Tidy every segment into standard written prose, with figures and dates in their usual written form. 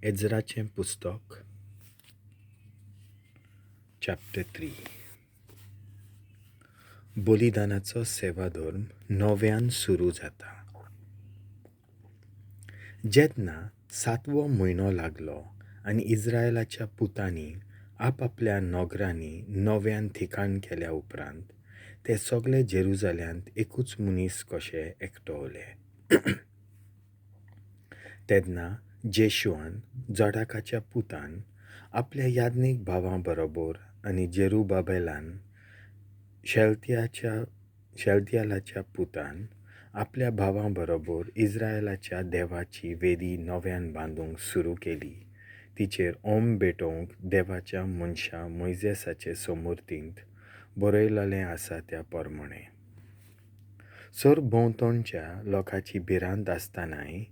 एज्राचें पुस्तक चॅप्टर 3. बलिदानाचो सेवाधर्म नव्यान सुरू जाता. जेन्ना सातवो म्हयनो लागलो आनी इस्रायलाच्या पुतांनी आपआपल्या नगरांनी नव्यान ठिकाण केल्या उपरांत ते सगळे जेरुजाल्यांत एकूच मनीस कशे एकटवले. तेन्ना जेशुआन जडाकाच्या पुतान आपल्या याज्ञीक भावां बरोबर आनी जेरुबाबेलान शेलतियालाच्या पुतान आपल्या भावां बरोबर इस्रायलाच्या देवाची वेदी नव्यान बांदूंक सुरू केली. तिचेर ओम भेटोवंक देवाच्या मनशा मोयजेसाचे समूर्तींत बरयलेलें आसा त्या प्रमाणें. सरभोंवतणच्या लोकांची भिरांत आसतनाय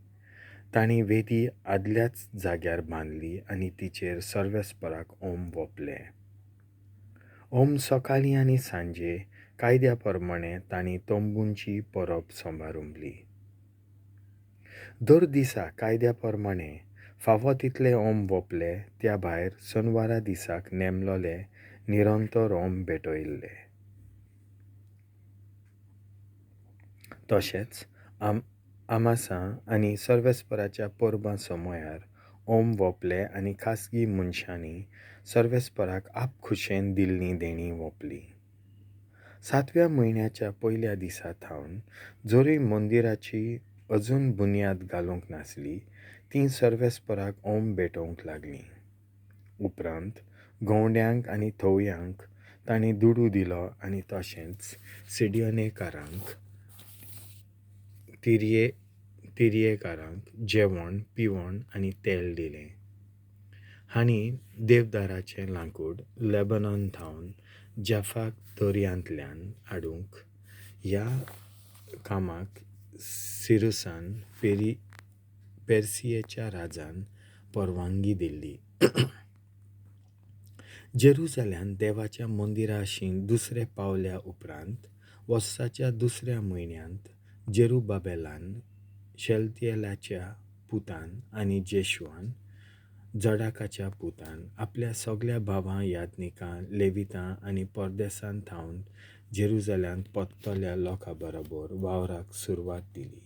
तांणी वेदी आदल्याच जाग्यार बांदली आनी तिचेर सर्वेस्पराक ओम वोपलें. ओम सकाळीं आनी सांजे कायद्या प्रमाणें तांणी तंबूंची परब सांबारुंबली. दर दिसा कायद्या प्रमाणें फावो तितले ओम वोपले, त्या भायर सनवारा दिसाक नेमलोले निरंतर ओम भेटयल्ले. तशेंच आमासां आनी सर्वेस्पराच्या परबां समयार ओम वोपले आनी खासगी मनशांनी सर्वेस्पराक आपखुशेन दिल्लीं देणीं वोपलीं. सातव्या म्हयन्याच्या पयल्या दिसा थावन जरूय मंदिराची अजून बुन्याद घालूंक नासली, तीं सर्वेस्पराक ओम भेटोवंक लागलीं. उपरांत गवंड्यांक आनी थवयांक तांणी दुडू दिलो आनी तशेंच सिडियनेकारांक तिरयेकारांक जेवण पिवण आनी तेल दिलें. हांणी देवदाराचें लांकूड लेबनॉन थावन जाफाक दर्यांतल्यान हाडूंक ह्या कामाक सिरुसान पेर्सियेच्या राजान परवानगी दिल्ली. जेरुजाल्यांत देवाच्या मंदिराशी दुसरे पावल्या उपरांत वर्साच्या दुसऱ्या म्हयन्यांत जेरुबाबेलान शेलतियेलाच्या पुतान आनी जेशुआन जडाकाच्या पुतान आपल्या सगल्या भावां याज्ञिकां लेवितां आनी परदेसान थावन जेरुजाल्यांत परतल्या लोकां बरोबर वावराक सुरवात दिली.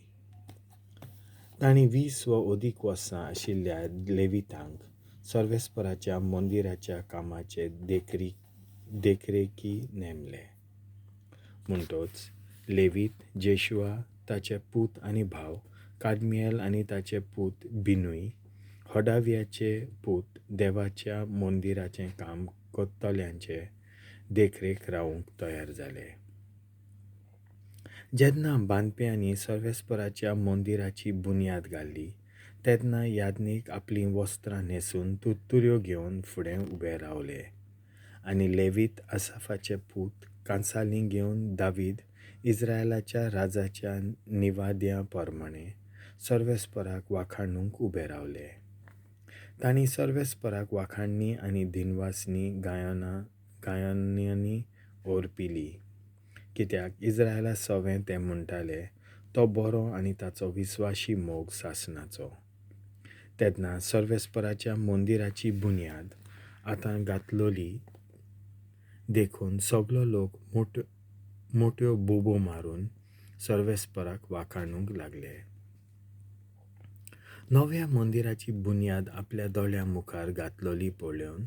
तांणी 20 वा अदीक वर्सां आशिल्ल्या लेवितांक सर्वेस्पराच्या मंदिराच्या कामाचे देखरेखी नेमले. म्हणटच लेवीत जेशुआ ताचे पूत आनी भाव कादमियल आनी ताचे पूत बिनूय होडाव्याचे पूत देवाच्या मंदिराचें काम करतल्यांचे देखरेख रावूंक तयार जाले. जेन्ना बांदप्यांनी सर्वेस्पराच्या मंदिराची बुन्याद घाली तेन्ना याज्ञीक आपलीं वस्त्रां न्हेसून तुरतुऱ्यो घेवन फुडें उबे रावले आनी लेवीत आसाफाचे पूत कांसाली घेवन दावीद इस्रायलाच्या राजाच्या निवाद्या प्रमाणें सर्वेस्पराक वाखाणूंक उबे रावले. तांणी सर्वेस्पराक वाखाणणी आनी दिनवासनी गायनांनी ओरपिली, कित्याक इस्रायला सवें ते म्हणटाले तो बरो आनी ताचो विस्वाशी मोग सासणाचो. तेन्ना सर्वेस्पराच्या मंदिराची बुन्याद आतां घातलोली देखून सगलो लोक मोट्यो बोबो मारून सर्वेस्पराक वाखाणूंक लागले. नव्या मंदिराची बुन्याद आपल्या दोळ्यां मुखार घातलोली पळोवन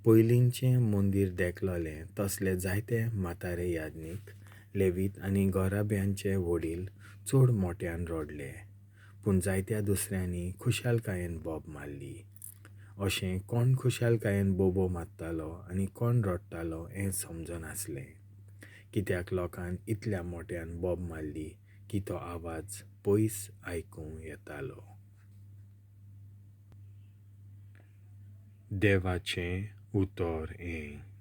पयलींचें मंदीर देखलोलें तसले जायते म्हातारे याज्ञीक लेवीत आनी घराब्यांचे वडील चड मोट्यान रडले, पूण जायत्या दुसऱ्यांनी खुशालकायेन बोब मारली. अशें कोण खुशालकायेन बोबो मारतालो आनी कोण रडटालो हें समजनासलें, कित्याक लोकान इतल्या मोट्यान बोब मारली की तो आवाज पयस आयकूंक येतालो. देवाचें उतर हें.